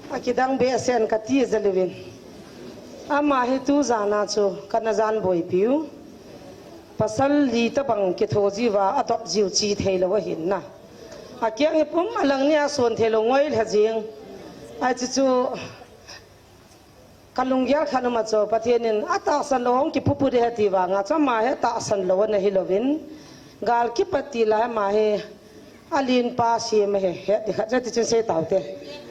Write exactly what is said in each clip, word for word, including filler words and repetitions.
Akidang behseh in kati jel uvin. Ama hi tu jan a chu kana jan boipiu. Pasal li tabang kitho jiuva adop jiu chi theilou ahin na. Akeng hi pum alang nia son theilou ngoi lha jing. Ahi chu chu kalunggel khat um a chu Pathen in atahsan lou hung kipupu ding ahi ti vang a chu ama hi tahsan lou ana hilouvin. Gal kipat ti lai ama hi Alen pa sem ahi, het ding khat jati chun sei taute.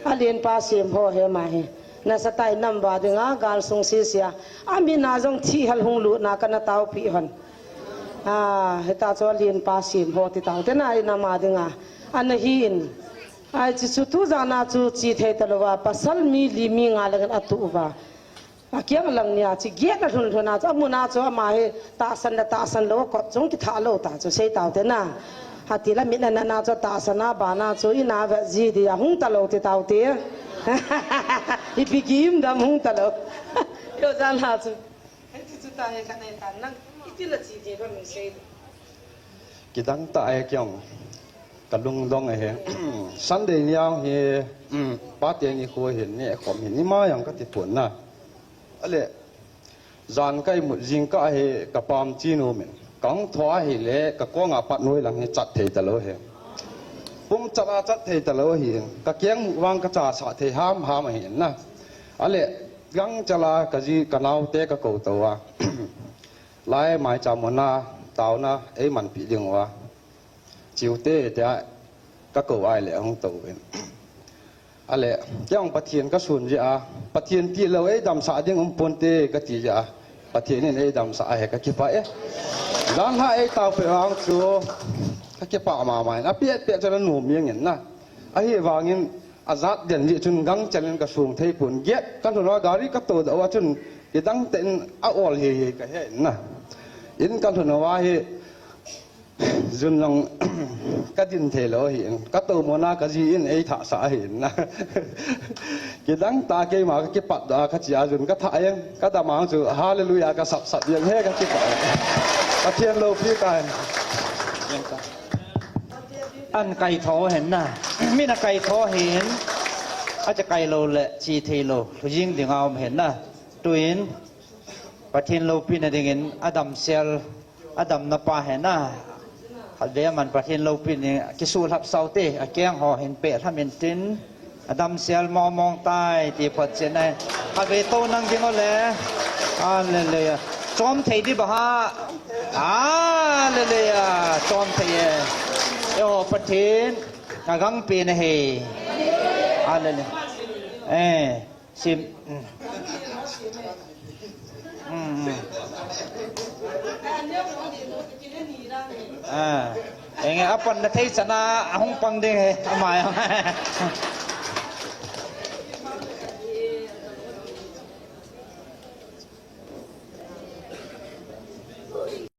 Alen pa sem ho ahi ama hi. Nasatah in nam va dinga, gal sung sisia. Amin a jong thihal hung lutna kana taopi hon. Ah, hita chu alen pa sem ho ti taute na in ama dinga. Ana hi in. Ahi chu chu tu jan a chu chi thei talouva, pasal mi li mi nga lang in atuh uva. Akeng lang nia, chi giet na lhun lhun a chu, amun a chu ama hi tahsan le tahsan lou, kot chung kithah lou ta chu, sei taute na. Hati la mit na na na chu tahsan a, bana chu in a vet ji dia hung talou ti taute. Ipi kim dam hung talou. Yo jan ha chu. Hei ti chu ta he ka nei ta nang, iti la chi dia ba min sei. Kidang tah e kei jong. Ka lungdong ahi. Sunday ni jong hi, um, pate nikho hin, neh khom hin, ima jong kati pon na. Ale, jan ka imut jingkah hi ka pam chi nom in. Ka hung thou ahile, ka kong a pat noi lang hi chat thei talou ahi. Pum chat a chat thei talou ahi. Ka keng mu vang ka chasah thei ham ham ahi na. Ale, gangchal a ka ji ka naote ka kou tou a. Lai maicham muna, taona, ei manpi ding uva. Chiu te, tia, ka kou ahile ahung tou in. Ale, kei jong Pathen ka sun jeh a, Pathen tilou ei damsah ding um ponte ka ti jeh a, Pathen in ei damsah ahi ka kipah e. Jan ha ei taopeh vang chu, ka kipah mama in, apet pet chu ana nom jeng in na. Ahivangin, ajat den jeh chun gangchal in ka sung thei pon, giet ka lhun uva gari ka tou doh uva chun, kidang tah in a ol hei hei ka he in na. In ka lhun uva hi, Jun jong ka din thei lou ahi in, ka tou muna ka ji in ei thahsah ahi in. Kidang tah keima ka kipat doh a ka chi a jun ka thah jeng, ka damang chu hallelujah ka sap sap jeng he ka kipat. Pathen loupi tai. An kai tho hen na. Min a kai tho hin. A cha kai lou le chi thei lou. Lhujing ding a um hen na. Tuin Pathen loupina dingin a damsel, a damna pa hen a. Khatvei aman Pathen loupina ding kisuhlhap saute, a keng ho hin peh lham intin, a damsel mong mong tai ti phot chen a. Khatvei tou nang ding ole. Hallelujah. Chom thei di ba ha. Hallelujah. Chom thei e. Eiho Pathen a gangpi na he. Hallelujah. Eh. Sim. Mm. Mm, mm. Ah. Enge apan na thei chana ahung pang ding he. Amai.